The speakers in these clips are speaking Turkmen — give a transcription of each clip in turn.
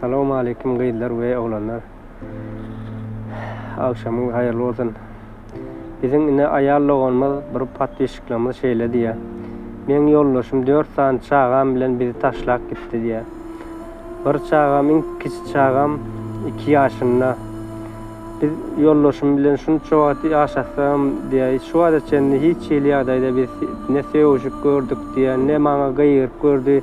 Salowmaleýkim gyzlar we oglanlar. Agşamyňyz haýyrly bolsun. Biziň ine aýal doganymyz bir podpisçiklerimiz şeýle diýýär. Meň ýoldaşym dört sany çagam bilen bizi taşlap gitdi diýýär. Bir çagam iň kiçi çagam iki ýaşynda. Biz ýoldaşym bilen şunça wagt ýaşasagam diýýär, şu wagta çenli hiç hili ýagdaýda biz ne sögüşip gördük diýýär, ne maňa gygyryp gördi.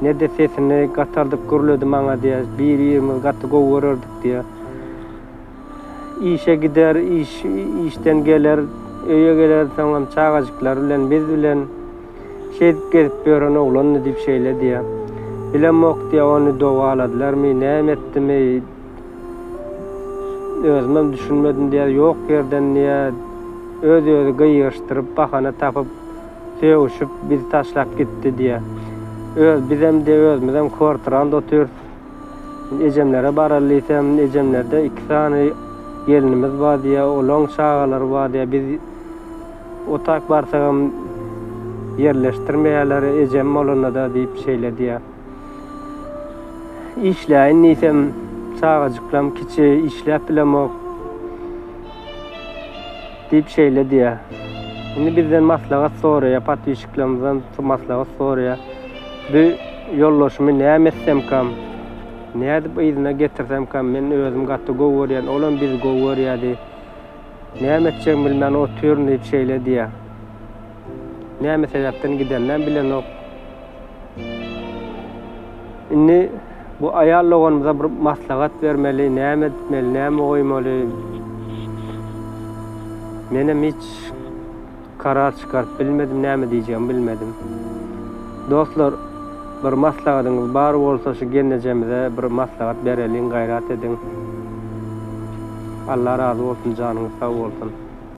Ne-de sesini gataldyp gürledi maňa diýýär. Bir-birimizi gaty gowy görerdik diýýär. Işe gider, iş, işden geler, öýe geler, soňam çagajyklary bilen, biz bilen şeýdip gezip ýören oglandy diýip şeýle diýýär. Bilemok diýýär, ony dowaladylarmy, näme etdimi, özümem düşünmedim diýýär, ýok ýerden diýýär, öz-özi gygyryşdyryp, bahana tapyp, Sögüşip bizi taşlap gitdi diýýär. Öz bizem diýýär özümizem kwartiranda otyrys. Ejemlere baraly diýsem, ejemlerde iki sany gelnimiz bar diýýär, olaň çagalary bar diýýär. Biz otak barsagam ýerleşdirmeýärler ejem bolanda-da diýip şeýle diýýär. Işläýin diýsem, çagajyklam kiçi, işläp bilemok. Diýip şeýle diýýär. Indi bizden maslahat soraýar, podpisçiklerimizden maslahat soraýar. Bu ýoldaşymy näme etsemkam? Nädip yzyna getirsemkam? Men özüm gaty gowy görýän, olam bizi gowy görýärdi. Näme etjegimi bilmän otyryn diýip şeýle diýýär. Näme sebäpden gideninem bilenok. Indi bu aýal doganymyza bir maslahat bermeli, näme etmeli, näme goýmaly? Menem hiç karar çykaryp bilmedim, näme diýjegimi bilmedim. Dostlar, bir maslahatyňyz bar bolsa şu gelnejemize bir maslahat bereliň, gaýrat ediň. Allah razy bolsun, janyňyz sag bolsun.